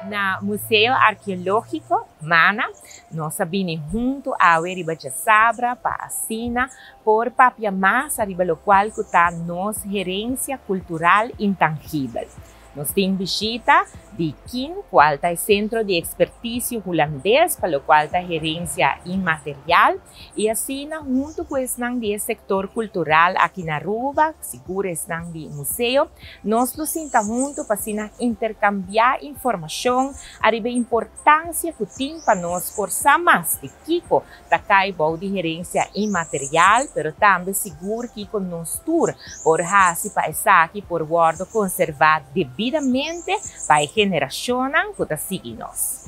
Na Museo Arkeológiko, MANA, nos a bini huntu awe riba djasabra pa asina por papia mas ariba lokual ku ta nos herensia kultural intangibel. Nos tin bishita di kin kual ta e Sentro di Ekspertisio Hulandes pa lokual ta herensia inmaterial i asina huntu ku esnan di e sektor kultural aki na Aruba, sigur esnan di museo, nos lo sinta huntu pa asina interkambiá informashon ariba e importansia ku tin pa nos por sa mas di kiko ta kai bou di herensia inmaterial, pero tambe sigur kiko nos tur por hasi pa esaki por wòrdu konservá debidamente pa e generashonnan ku ta sigui nos.